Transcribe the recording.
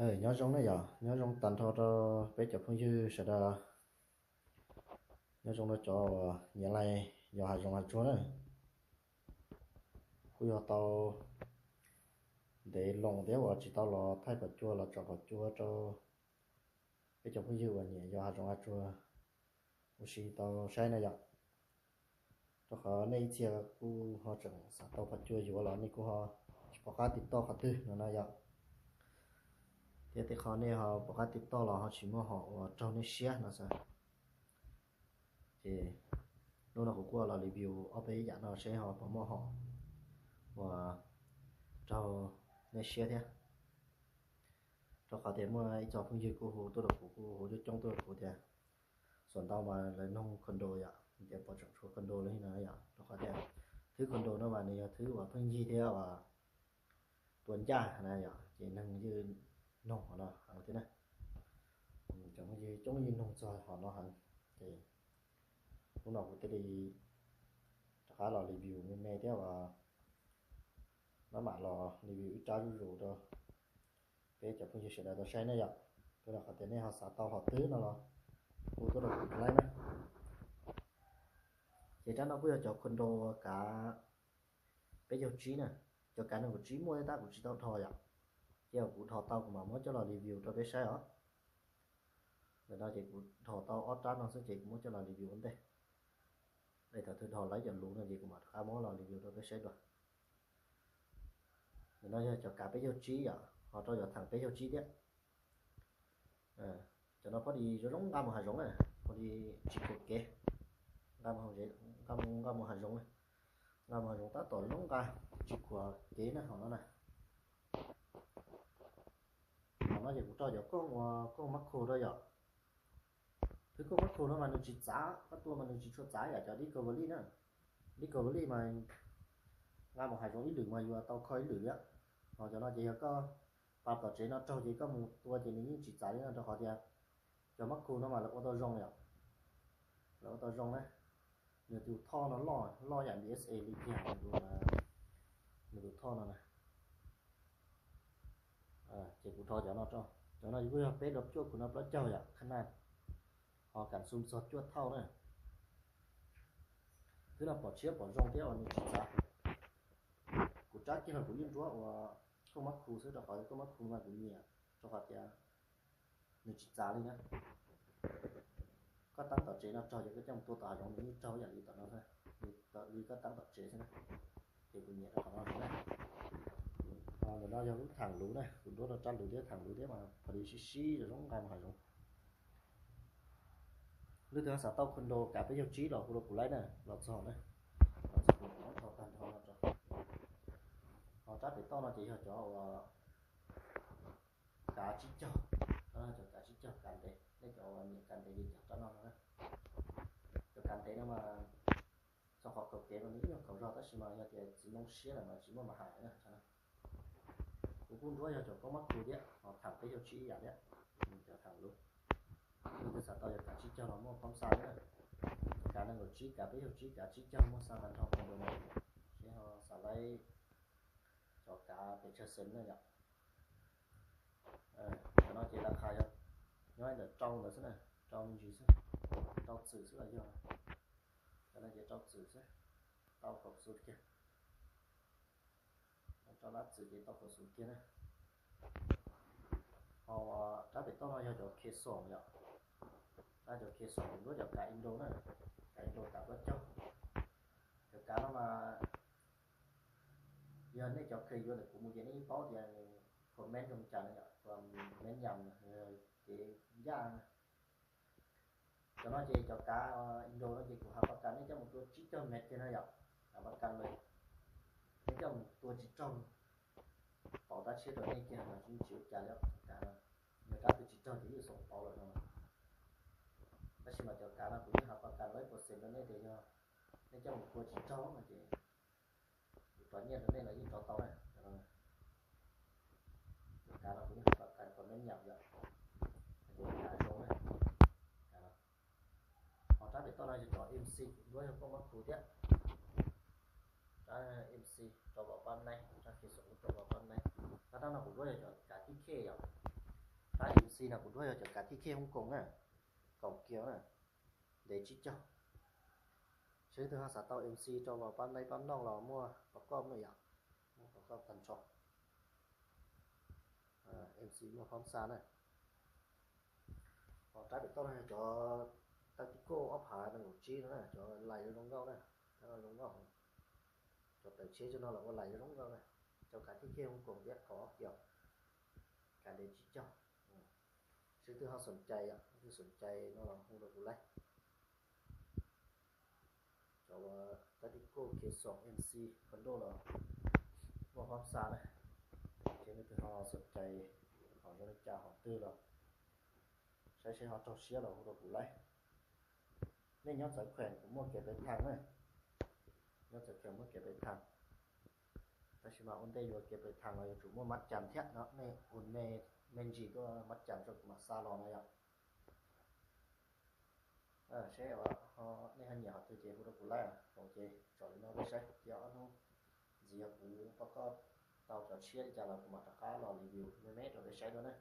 Nyob zoo ne yom, nyob zoo tag nrho rau peb cov phooj ywg sawv daws. Nyob zoo rau cov uas nyiam laij yos hav zoov hav tsuag na. Kuj yog tau ntev loo thiab uas tsis tau los thaij qhov cua los tsom qhov cua rau peb cov phooj ywg uas nyiam yos hav zoov hav tsuag ua si tau saib na yom. Rau qhov nej ib txhia kuj ho tseem xav tau qhov cua yuav los nej kuj ho tsis pom qab tiv toj qhov twg no na yom. Thiab tej qhov nej ho pom qab tiv toj los ho tsis muaj hom uas raug nej siab no xwb. Ces hnub no kuv kuj los review ob peb yam no seb ho puas muaj hom uas raug nej siab thiab. Rau qhov tias muaj ib co phooj ywg kuj hu tuaj rau kuv, kuj hu coob coob tuaj rau kuv tias, xuas ntau mas lawv noog condo yom, tias puas tseem tshuav condo li no yom. Rau qhov tias thwb condo no mas nws yog thwb uas pheej yig thiab uas tua ncaj na yom, ces neeg yeej noog hom no heev thiab na. Cov phooj ywg coob yeej noog txog hom no heev. Ces hnub no kuv thiaj li rov qab los review me me thiab uas maj mam los review ib rab zuj zus rau peb cov phooj ywg sawv daws tau saib na yom. Rau qhov tias nej ho xav tau hom twg no los hu tuaj rau kuv laib na. Ces rab no kuj yog cov condo kav peb caug tsib na. Cov kav nees nkaum tsib muaj thiab tab kuv tsis tau dhos yom. Ces kuv dhos tau kuv mam muab coj los review rau peb saib os. Ntawm no ces kuv dhos tau ob rab no xwb ces kuv muab coj los review ua ntej. Es thaum twg dhos laib cov luv no ces kuv mam rov qab muab los review rau peb saib dua. Ntawm no yog cov kav peb caug tsib yom, ho rau cov theem peb caug tsib thiab. Cov no phob di zoo zoo nqa mus hav zoov na, phob di tsis khuam kev, nqa mus hav zoov, nqa mus hav zoov tab tom zoo nqa, tsis khuam kev na hom no na. Hom no ces kuv rau cov kooj uas kooj mab khu rau yom. Thwb kooj mab khu no mas nws tsis txav, koj tua mas nws tsis tshua txav yam cov Discovery na. Discovery mas nqa mus hav zoov ib lwm mas yuav tau kho ib lwm li. Ho cov no ces yog koj pas tom tsev no raug ces koj mus tua ces nws yeej tsis txav li no rau qhov tias cov mab khu no mas lawv ua tau zoo yom. Lawv ua tau zoo na. Nws tus thoj no loj, loj yam B S A li kiag nws tus thoj no na. Ces kuv rho cov no rau. Cov no kuj yog peb rau cuaj kuv no plaub caug yom, khab naj. Ho kam xum txog cuaj thauj na. Twb no pom tshiab pom zoo thiab uas nws tsis txav. Kuv rab kiag los kuv yeej nruab uas kooj mab khu xwb rau qhov kooj mab khu mas kuv nyiam rau qhov tias nws tsis txav li na. Koj teeb tom tsev no raug ces koj coj mus tua tom hav zoov nws yeej raug yam li tom no xwb, li koj teeb tom tsev xwb na. Ces kuv nyiam rau qhov no na. Ntawm no yog lub theem luv na, kuv nruab rau rab luv thiab theem luv thiab mas phob di sib sib zoo zoo nqa mus hav zoov. Leej twg xav tau condo kav peb caug tsib los hu rau kuv laib na, los txog na. Los txog kuv muab rho tag nrho no rau. Ho rab pem toj no ces yog cov uas kav tsib caug, cov kav tsib caug kav ntev, nej cov uas nyiam kav ntev ces cog rab no no na. Cov kav ntev no mas txog qhov kaum kev mas nws ib nyuag kaum zog tab sis mas yog tias txiv ntoo siab lawm mas tsis muaj mas hais na. Kuv kuj nruab yog cov koob mab khu thiab, ho tham peb caug tsib ib yam thiab. Cov tham lub, leej twg xav tau yog kav tsib caug los muaj koob xa thiab. Kav nees nkaum tsib, kav peb caug tsib, kav tsib caug muaj xa tag nrho tus ntawd na. Seb ho xav laib cov kav pes tsawg xees na yom. Cov no ces las qha yog nyob ntawm rau ntawd xwb na, rau me ntsis xwb, rau txwm xwb los yog. Cov no ces rau txwm xwb, tau kaum xus kiag. Rau lab txwm ces tau kaum xus kiag na. Ho rab pem toj no yog cov Khe Xoom yom. Rab cov Khe Xoom, nruab cov kav Indo na, kav Indo kav plaub caug. Cov kav no mas yog nej cov kheev yuav ntawm kuv mus ces nej yeej paub tias nws comment zoo cas na yom, comment yam kev ncaj na. Cov no ces cov kav Indo no ces kuv hav pas kas nej coj mus tua tsib caug mev kiag na yom, hav pas kas lawm, nej coj mus tua tsis raug, pauv dab tshiab rau nej kiag mas tsis ua cas li cov kav no. Yog rab twg tsis raug ces yeej xoom pauv lawm no. Tab sis mas cov kav no kuv yeej hav pas kas lawm percent rau nej tias yog nej coj mus tua tsis raug no ces kuv rov nyiaj rau nej los yeej rov tau na. Cov kav no kuv yeej hav pas kas comment yam yom, ces kav zoo na. Ho rab pem toj no yog cov MC, nruab yog koob mab khu thiab. Rab MC rau los pab neeb, rab Khe Xoom rau los pab neeb. Rab no kuv nruab yog cov kav tib khej yom. MC no kuv duab yog cov kav thij khej Hong Kong na, kaum kiaus na, ntev tsib caug. Seb leej twg ho xav tau MC rau los pab ntaub pab noog los muaj pov koj muaj yom, muaj pov koj tag nrho. MC muaj phab xa na. Ho rab pem toj no yog cov tactical ob phav nees nkaum tsib no na, cov lais zoo nkauj na, zoo nkauj. Cov tawm tsheb cov no los ua lais zoo nkauj na. Cov kav thij khej Hong Kong thiab kaum ob kiaus, kav ntev tsib caug. Seb leej twg ho xoom cai yom, leej twg xoom cai no los hu rau kuv laij. Cov tactical khiav xoom MC Commando los muaj phab xa na. Ces leej twg ho xoom cai hom zoo li cas hom twg los saib seb ho raug siab los hu rau kuv laij. Nej nyob txawv kheem kuv muaj kev pes thaj na. Nyob txawv kheem muaj kev pes thaj. Tab sis mas ua ntej yuav kev pes thaj los yuav tsum muaj mab cam thiab no, nej ua me ntsis tuaj mab cam rau kuv mam xa los no yom. Seb nej ho nyiam hom twg ces hu rau kuv laij. Ces tso li no peb saib, cia ob hnub ntxiv yog kuv pab koj tau cov tshiab li cas los kuv mam rov qab los review me me rau peb saib dua na.